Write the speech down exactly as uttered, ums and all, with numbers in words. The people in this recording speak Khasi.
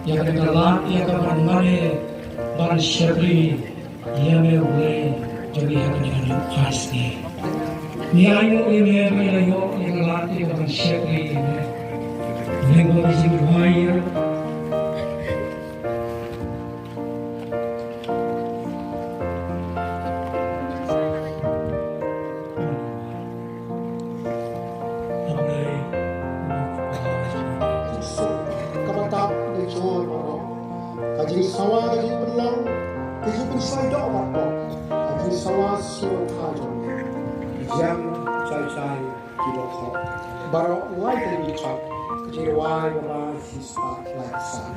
Ïa kane ka lad ïa ka ban mane ban shakri ïa me, U Blei jong ngi, ha kane ka lad ïa me. Ngi ainguh ïa me ba ngi la ïoh ïa ka lad ïa ka ban shakri ïa me. Lyngba ka jingduwai ïa Kaba tap da jor baroh, ka jingsawa, ka jingpynlong, ka jingpynshoi doh baroh, ka jingsawa sngewthuh jong, ïa jai jai ki dohkha baroh. Wai ka jingchap, ka jingduwai ba ba shi spah lai san.